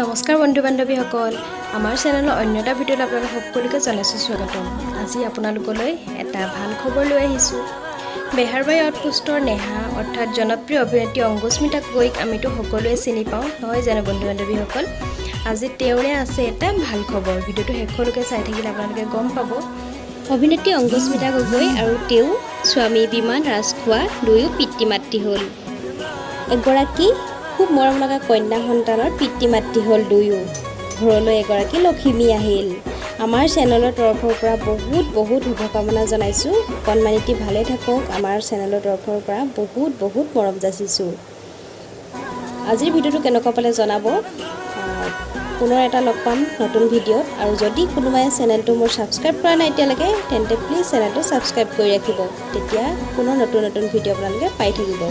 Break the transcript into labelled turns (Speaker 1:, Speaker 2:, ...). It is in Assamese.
Speaker 1: নমস্কাৰ বন্ধু বান্ধৱীসকল, আমাৰ চেনেলৰ অন্য এটা ভিডিঅ'ত আপোনালোক সকলোকে জনাইছোঁ স্বাগতম। আজি আপোনালোকলৈ এটা ভাল খবৰ লৈ আহিছোঁ। বেহাৰবাৰী আউটপোষ্টৰ নেহা, অৰ্থাৎ জনপ্ৰিয় অভিনেত্ৰী অংকুস্মিতা গগৈক আমিতো সকলোৱে চিনি পাওঁ, নহয় জানো বন্ধু বান্ধৱীসকল? আজি তেওঁৰে আছে এটা ভাল খবৰ। ভিডিঅ'টো শেষলৈকে চাই থাকিলে আপোনালোকে গম পাব। অভিনেত্ৰী অংকুস্মিতা গগৈ আৰু তেওঁ স্বামী বিমান ৰাজখোৱা দুয়ো পিতৃ মাতৃ হ'ল। এগৰাকী খুব মৰম লগা কন্যা সন্তানৰ পিতৃ মাতৃ হ'ল দুয়ো। ঘৰলৈ এগৰাকী লখিমী আহিল। আমাৰ চেনেলৰ তৰফৰ পৰা বহুত বহুত শুভকামনা জনাইছোঁ। কণমানিটি ভালে থাকক, আমাৰ চেনেলৰ তৰফৰ পৰা বহুত বহুত মৰম যাচিছোঁ। আজিৰ ভিডিঅ'টো কেনেকুৱা পালে জনাব। পুনৰ এটা লগ পাম নতুন ভিডিঅ'ত। আৰু যদি কোনোবাই চেনেলটো মোৰ ছাবস্ক্ৰাইব কৰা নাই এতিয়ালৈকে, তেন্তে প্লিজ চেনেলটো ছাবস্ক্ৰাইব কৰি ৰাখিব। তেতিয়া পুনৰ নতুন নতুন ভিডিঅ' আপোনালোকে পাই থাকিব।